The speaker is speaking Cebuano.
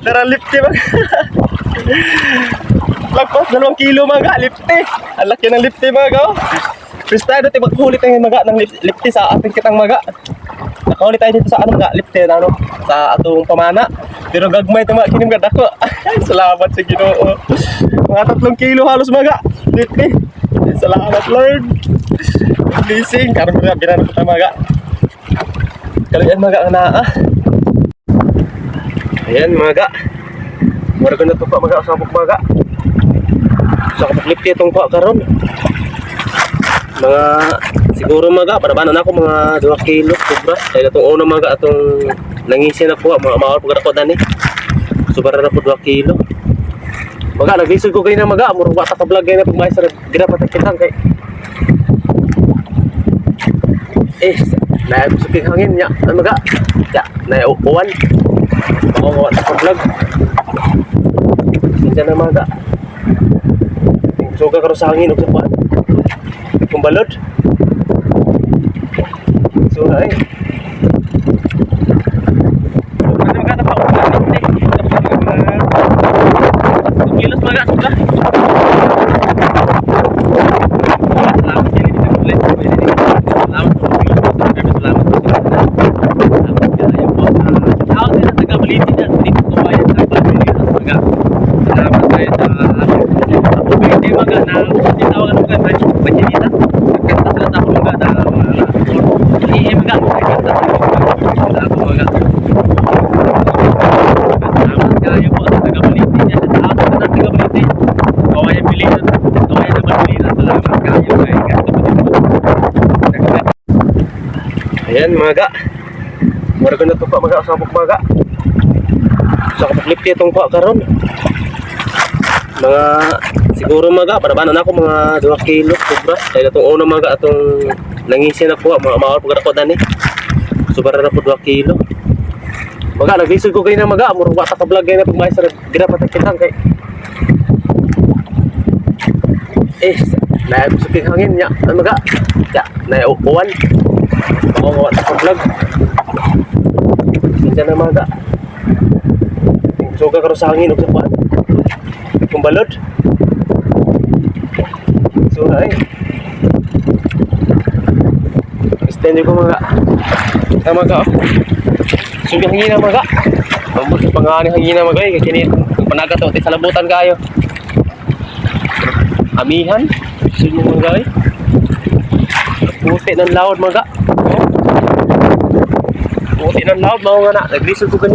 Tara, lipti mga. Lagpas 2 kilo mga, lipti. Ang laki ng lipti mga oh. First tayo dito maghuli tayo mga ng lipti sa ating kitang mga. Nakahuli tayo dito sa ano mga lipti na ano sa atong pamana. Pero gagmay ito mga kinim dako. Salamat sa Ginoo. Mga 3 kilo halos mga lipti. Salamat, Lord. Blessing. Karon mga binano ko tayo mga. Kaluyan mga nga naa. Ayan mga ga. Mura ko na ito pa mga usapok mga. Sa kapok lipti itong pa karon. Mga siguro mga para na ako mga 2 kilo sobra. Kaya itong una mga atong nangisin na po mga maawal pag ako dani. So para na po 2 kilo. Maga naglisod ko kayo na maga murag wa ta ka vlog na pag maestra ginapat kitang kay eh na suking hangin nya ano maga ya na uwan ako nga wa ta ka vlog. Pasensya na maga. Suga karon sa hangin ug sa kuan. Kumbalod. So ay. Ano maga ta pa? Kilos maga suga. Salamat kini dito ulit. Salamat po. Salamat po. Salamat kayo po sa out sa taga Baliti dyan. Dito ko bayan sa Baliti maga. Salamat kayo sa ako birthday maga na tinawagan ko kay Banyanita. Nagkanta sila sa ako maga na mga 4 AM maga. Nagkanta sila sa ako maga. Salamat kayo po sa taga Baliti dyan. Sa out sa taga Baliti. Kawayan Bilinan. Kawayan naman Bilinan. Salamat kayo kay ganito po din po. Ayan mga ga. Mura ko na ito pa mga usapok mga. Sa kapok lipti itong pa karon. Mga siguro mga para na ako mga 2 kilo sobra. Kaya itong una mga atong nangisin na po mga maawal pag ako dani. So para na po 2 kilo. Maga naglisod ko kayo na maga murag wa ta ka vlog na pag maestra ginapat kitang kay eh na suking hangin nya ano maga ya na uwan ako nga wa ta ka vlog. Pasensya na maga. Suga karon sa hangin ug sa kuan. Kumbalod. So ay. Extend ko mga. Tama ka oh. Suga hangin na maga. Ambot sa pangani hangin na maga eh. Kay kini panagat to sa labutan kayo. Amihan. Suga mga eh. Puti ng lawod maga. Oh. Puti ng lawod mao nga na. Naglisod ko gani.